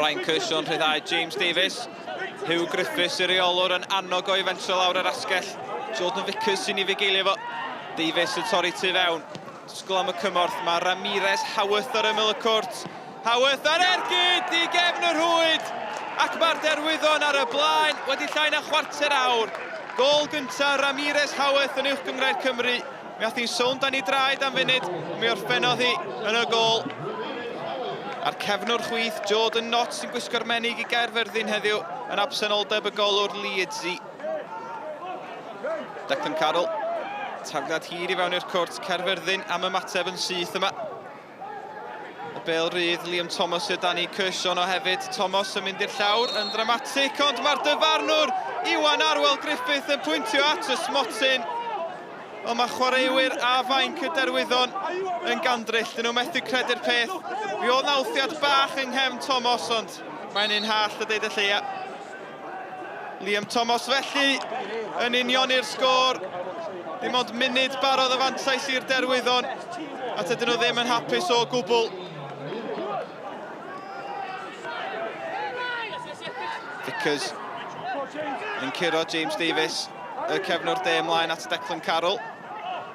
Ryan Kershaw yn rhyddhau James Davies. Hugh Griffiths y reolwr yn annog o'i fentro lawr yr asgell. Jordan Vickers sy'n ei fugeilio fo. Davies yn torri tu fewn. Disgwyl am y cymorth. Mae Ramirez Howarth ar ymyl y cwrt. Howarth ar ergyd i gefn y rhwyd! Ac mae'r Derwyddon ar y blaen wedi llai na chwarter awr. Gôl gyntaf Ramirez Howarth yn Uwch Gynghrair Cymru. Mi ath hi'n sownd dan ei draed am funud, mi orffennodd hi yn y gôl. A'r cefnwr chwith, Jordan Knott, sy'n gwisgo'r menig i Gaerfyrddin heddiw yn absenoldeb y golwr Leedsi. Declan Carroll, tafliad hir i fewn i'r cwrt, Caerfyrddin am ymateb yn syth yma. Y bel rydd, Liam Thomas o Danny Kershaw o hefyd. Thomas yn mynd i'r llawr yn ddramatig, ond mae'r dyfarnwr Iwan Arwel Griffith yn pwyntio at y smotyn. Ond mae chwaraewyr a fainc y Derwyddon yn gandryll. Dyn nhw methu credu'r peth. Mi oedd 'na wthiad bach yng nghefn Thomas, ond mae'n un hallt a deud y lleia. Liam Thomas felly yn unioni'r sgôr. Dim ond munud barodd y fantais i'r Derwyddon, a tydyn nhw ddim yn hapus o gwbl. Vickers yn curo James Davies, y cefnwr de ymlaen at Declan Carroll.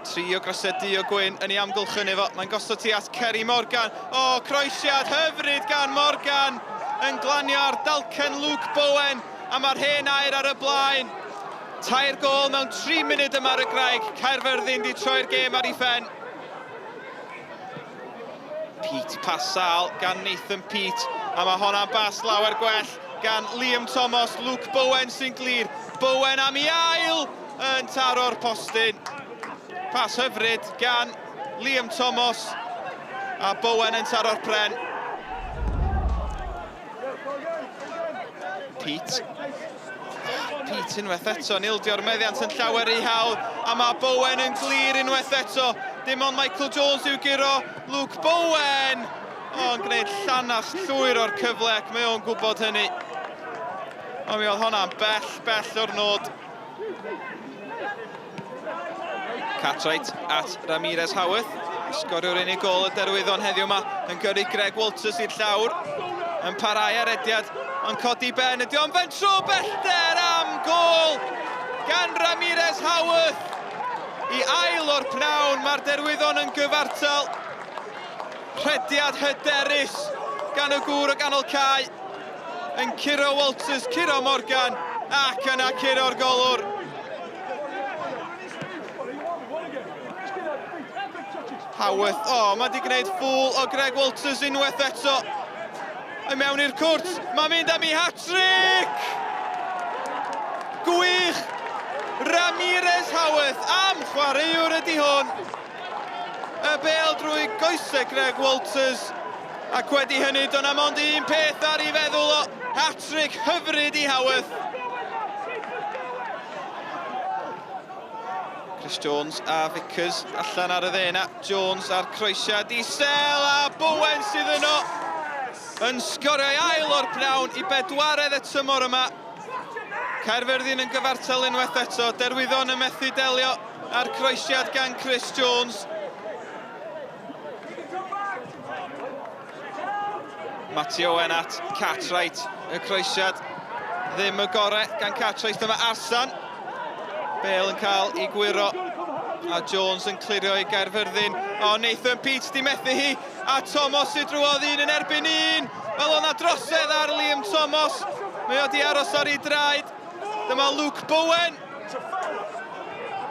Tri o grasau du o gwyn yn ei amgylchynu fo. Mae'n gosod ti at Kerry Morgan. O, croesiad hyfryd gan Morgan yn glanio ar dalcen Luke Bowen a mae'r hen air ar y blaen. Tair gôl mewn 3 munud yma ar y graig. Caerfyrddin di troi'r gêm ar ei phen. Pete Passal gan Nathan Peate a mae honna'n bas lawer gwell gan Liam Thomas. Luke Bowen sy'n glir. Bowen am ei ail! Yn taro'r postyn. Pas hyfryd gan Liam Thomas a Bowen yn taro'r pren. Pete. Pete unwaith eto yn ildio'r meddiant yn llawer ei hawdd a mae Bowen yn glir unwaith eto. Dim ond Michael Jones i'w guro. Luke Bowen! O, yn gwneud llanast llwyr o'r cyfle ac mae o'n gwybod hynny. Ond mi oedd honna'n bell, bell o'r nod. Cartwright at Ramirez Howarth. Sgoriwr unig gol y Derwyddon heddiw yma yn gyrru Greg Walters i'r llawr. Yn parhau ar rediad, ond codi ben. Ydy o'n fentro bellter am gol gan Ramirez Howarth. I ail o'r pnawn, mae'r Derwyddon yn gyfartal. Rhediad hyderus gan y gŵr o ganol cae. Yn curo Walters, curo Morgan, ac yna curo'r golwr. Howarth, o, oh, mae wedi gwneud ffŵl o Greg Walters unwaith eto. I mewn i'r cwrt, mae'n mynd am ei hat-trick! Gwych! Ramirez Howarth am chwaraewr ydy hwn. Y bêl drwy goesau Greg Walters. Ac wedi hynny, do'n am ond un peth ar ei feddwl o, hat-trick hyfryd i Howarth. Chris Jones a Vickers allan ar y dde yna. Jones a'r croesiad isel a Bowen sydd yno yn sgorio ei ail o'r pnawn i bedwaredd y tymor yma. Caerfyrddin yn gyfartal unwaith eto. Derwyddon yn methu delio â'r croesiad gan Chris Jones. Matty Owen at Cartwright, y croesiad ddim y gorau gan Cartwright. Dyma Arsan. Bale yn cael ei gwyro a Jones yn clirio i Gaerfyrddin. O, Nathan Peach di methu hi a Thomas sydd drwodd un yn erbyn un. Wel, o'na drosedd ar Liam Thomas. Mae o di aros ar ei draed. Dyma Luke Bowen.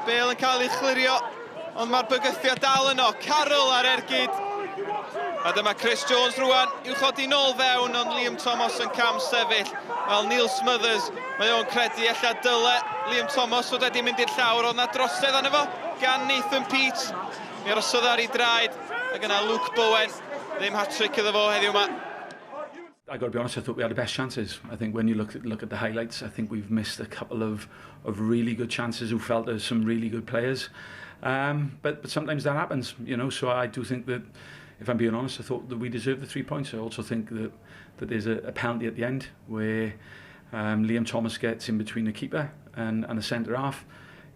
Bale yn cael ei chlirio, ond mae'r bygythiad dal yno. Carroll ar ergyd. A dyma Chris Jones rwan i'w chodi nôl fewn, ond Liam Thomas yn cam sefyll. Wel, Neil Smothers, mae o'n credu ella dyle Liam Thomas fod wedi mynd i'r llawr, oedd na drosedd arno fo gan Nathan Peate. Mi arosodd ar ei draed, ac yna Luke Bowen, ddim hat-trick iddo fo heddiw yma. I got to be honest, I thought we had the best chances. I think when you look at, look at the highlights, I think we've missed a couple of, of really good chances who felt there's some really good players. Um, but, but sometimes that happens, you know, so I do think that, if I'm being honest, I thought that we deserved the three points. I also think that, that there's a, a penalty at the end where um, Liam Thomas gets in between the keeper and, and the centre half.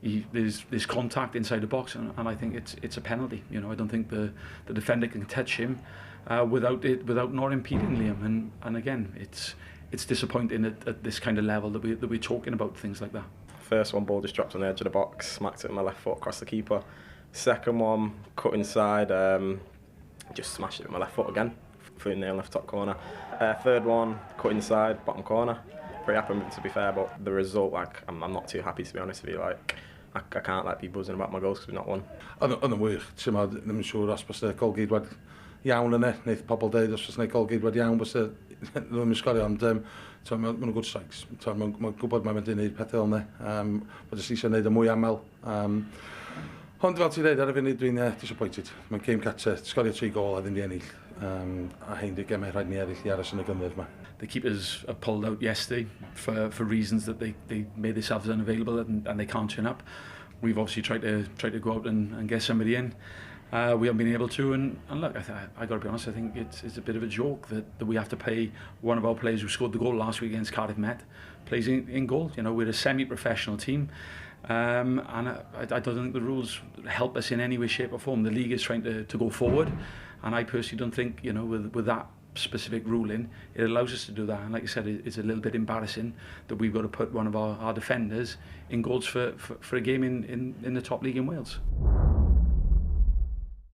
He, there's, there's contact inside the box, and, and I think it's, it's a penalty. You know, I don't think the, the defender can touch him. Without not impeding Liam. And again, it's disappointing at this kind of level that we're talking about things like that. First one, ball just dropped on the edge of the box, smacked it with my left foot across the keeper. Second one, cut inside, just smashed it with my left foot again, through in the left top corner. Third one, cut inside, bottom corner. Pretty happy, to be fair, but the result, like, I'm not too happy, to be honest with you. Like, I can't like be buzzing about my goals because we've not won. Oedd yn wych, ti'n ma, ddim yn siŵr os bysa golgeidwad iawn yna, wneith pobl deud os bysa golgeidwad iawn bysa ddim yn sgorio, ond ma nhw'n good strikes. Mae'n ma gwybod mae'n mynd i wneud pethau fel yna. Mae jyst eisiau gwneud y mwy aml. Ond fel ti'n dweud, ar y funud dwi'n disappointed. Mae'n game cartre, sgorio tri gol a ddim di ennill. A hein di gemau rhaid ni eraill i aros yn y gynghrair yma. The keepers have pulled out yesterday for reasons that they made themselves unavailable and they can't turn up. We've obviously tried to go out and get somebody in. We haven't been able to, and look, I got to be honest, I think it's a bit of a joke that we have to pay one of our players who scored the goal last week against Cardiff Met, plays in goal. We're a semi-professional team, and I don't think the rules help us in any way, shape or form. The league is trying to go forward, and I personally don't think, with that specific ruling, it allows us to do that. And like I said, it's a little bit embarrassing that we've got to put one of our defenders in goals for a game in the top league in Wales.